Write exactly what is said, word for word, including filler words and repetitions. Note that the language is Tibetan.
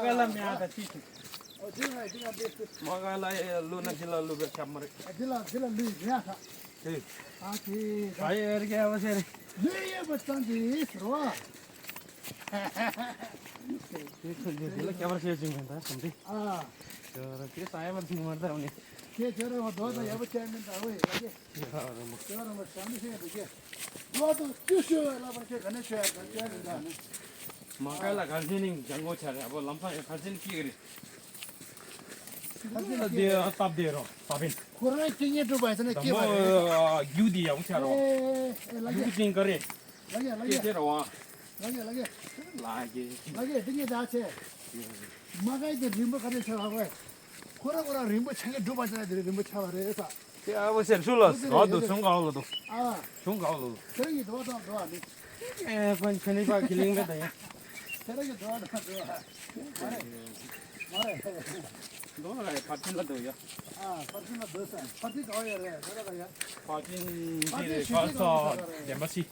ཀ་ལ་མེད་ཨ་ད་ཅི་ཞིག་ཨོ་དེ་ལ་དེ་ལ་དེ་དེ། མ་ག་ལ་ཡ་ལུ་ན་དེ་ལ་ལུ་བེ་ཁྱབ་མ་རེད། ཨ་དེ་ལ་དེ་ལ་ལུས་ཡ་ད། དེ། ཨ་དེ་ད་ཡ་རིག་ཡ་བ་ཟེར། ལུས་ཡ་བ་ཙང་དེ་ཟེར་བ། དེ་ཁོ་དེ་དེ་ལ་ཁྱབ་པར་བཤད་ཅིང་མེད་ད་སམ་དེ། ཨ། དེ་ར་དེ་ས་ཡ་བ་ཐུང་མ་ད་ཨ་ནི། དེ་དེ་ར་བ་དོ་ད་ཡ་བ་ཅན་མེད་ད་ཨོ་ཡ་ལ་དེ། དེ་ར་ར་མ། དེ་ར་མ་ཤམ་ཤེས་དེ་དེ། ལོ་དུ་ཅུ་ཤོད་ལ་བར་ཆད་ག་ནས་ཆོད་ཡ་ག་ནས་ཆོད་ཡ་མི་འདྲ། མ་ཀ་ལ་གར་ཟིན་ནིང་ཇང་གོ་ཆ་རེད་ཨ་བོ་ལམ་སང་ཡང་གར་ཟིན་སྐྱིད་གི་རེད། ཁ་ཟིན་ལ་སྐྱིད་དེ་རེད། སྟབས་བདེ་རོ་སྟབས་ཡིན། ཁོ་རང་སྐྱིད་ཉེ་གྲུབ་པ་ཟེར་ན་ད་སྐྱིད་པ་མོ་རེད། རྒྱུག་དེ་ཡག་པོ་ཆ་རོ། ཨེ་ཨེ་ལ་རྒྱུག་རྒྱུག་ཅིང་ག་རེད། ལ་གེ་ལ་སྐྱིད་གེ་ཆེ་རོ་ཨ། ལ་གེ་ལ་གེ་ལ་གེ་ལ་གེ་དེ་ཉེ་ད་ཆེ། མ་ཀ་ཡི་དེ་རིང་པོ་ག་རེ་ཆ་ར་བས། ཁོ་རང་ཁོ་རང་རིང་པོ་ཆ་གི་གྲུབ་པ་ཟེར་ན་དེ་རིང་པོ་ཆ་བ་རེད་ས། དེ་ཨ་བོ་ཟེར་ཤུ་ལ་རོ་འདུག་ཆུང་གའོ་ལ་འདུག་ཨ། ཆུང་གའོ་ལ་འདུག་ཁྱེད་རང་གི་འགྲོ་བ་དང་འགྲོ་བ་ནི། ཨེ་ཀོན་ཁྱེད་ནི་པ་ཁི་ལིང་མེད་ད་ཡ། ཁྱེད་རང་གི་འགྲོ་བ་དང་འགྲོ་བ། མ་རེད། མ་རེད། འགྲོ་བ་རེད་ཕར་ཕྱིན་ལ་འདུག་ཡ། ཨ་ཕར་ཕྱིན་ལ་འདུག་ས་ཕར་ཕྱིན་ག་བ་ཡ་རེད་ད་ར་ད་ཡ། ཕར་ཕྱིན་ཕར་ཕྱིན་ཞུ་ཕར་ཕྱིན་ཚོ་ག་བ་ཡ་རེད། བདེན་པ་ཤི།